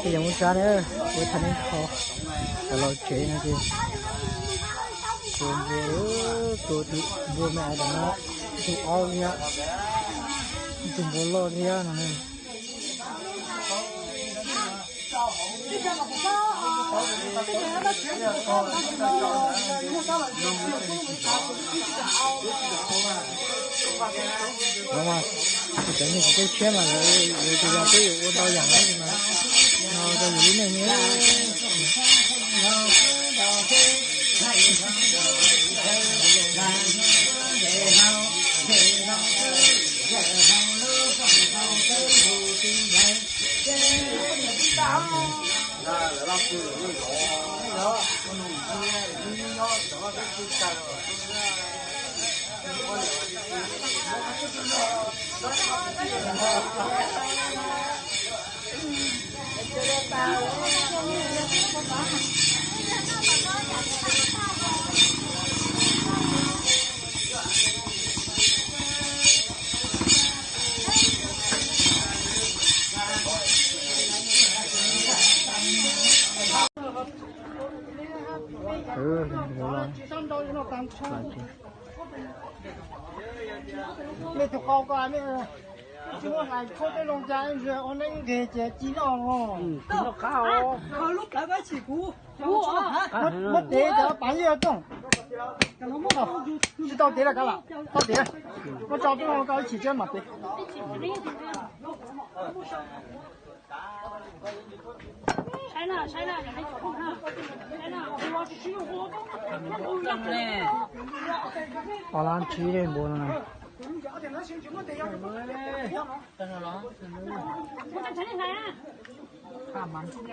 Ces yog mus tsa na, ua thaj neeb kho, los tsev no ces tua npua, tua tus npua me ais tam no, tus ob thiab, tus npua loj thiab no. Cov neeg tsis teb tshiab mas lawv, lawv tus yog peb yuav ua ntau yam na, no rau yus lub neej ne. Mej tus qau ko, mej tsis muaj hlais khuab peb loo cas, ua neeb nqeg ces ci noj. Muab tev cov pav liaj tooj. Tsis tau tev lawm kav lam, tau tev. Muab tso tuaj koj ib chim thiab mam tev. Os, lab ntsib npua no. Sab ntsis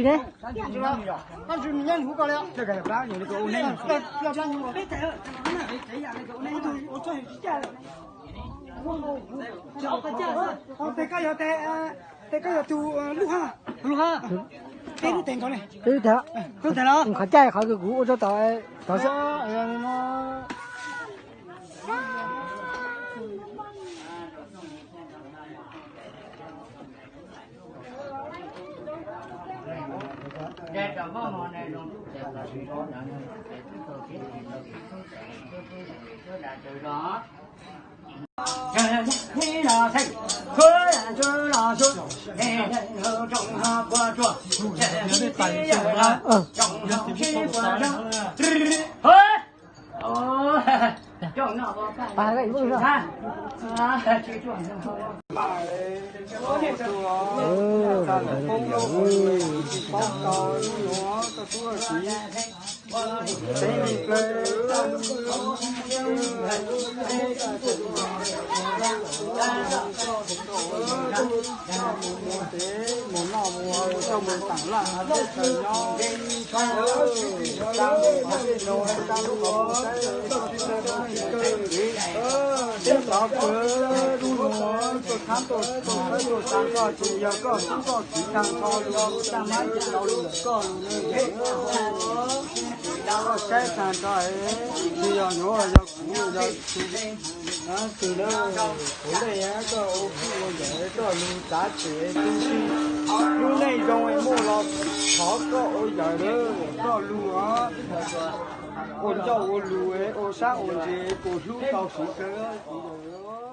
ne? Tes koj yog tes, tes koj yog tus lub hab. Lub hab. Peb lub tes nkaus ne. Peb lub tes. Lub tes los. Qhov caij qhov kws kuv ua rau tom, tom xwb. Mus noj mus ua, coj mus teem laj hab teb chaws nyob. Tsis tau kawg, lub nus tuaj thab tuaj txhawb tuaj tsaa koj ces yog koj xub koj txiv taag nrho lug, tag mab tsis tau lug koj lug ne. Koj saib taag nrho, tsis yog yuav yog kuv yog tug lawm, kuv le koj ua phooj ua ywg, koj lug txav txim tub sij. Lub neej zoo muaj los thov koj ua yawg lawm, koj lug ua ncauj ua lug, ua sab ua ntse, kuv hlub tau siv kawg kuv yawg.